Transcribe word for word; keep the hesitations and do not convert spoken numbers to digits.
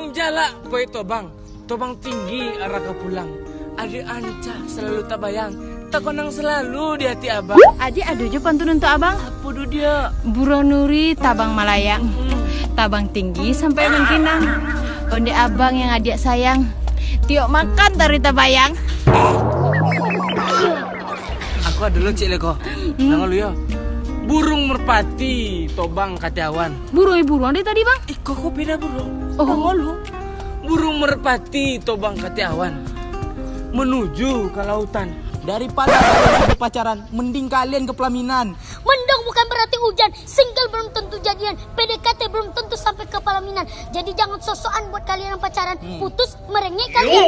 Jalak koi Tobang, Tobang tinggi arah ka pulang. Adiak Anca salalu tabayang, takonang salalu di ati abang. Adiak ado jo pantun untuak abang? Apo tu dia? Buruang nuri tabang malayang, tabang tinggi sampai mangkinang. Ondeh abang yang adiak sayang, tiok makan taruih tabayang. Aku ado lo cik leko. Nang lu yo. Burung merpati tobang katiawan. Burung, eh, burung dari tadi, bang. Iko ko beda burung. Oh. Nang lu. Burung merpati tobang katiawan. Menuju ke lautan. Daripada kalian hidup pacaran, mending kalian ke pelaminan. Mendung bukan berarti hujan, single belum tentu jadian, P D K T belum tentu sampai ke pelaminan. Jadi jangan sosokan buat kalian yang pacaran, putus merengek kalian.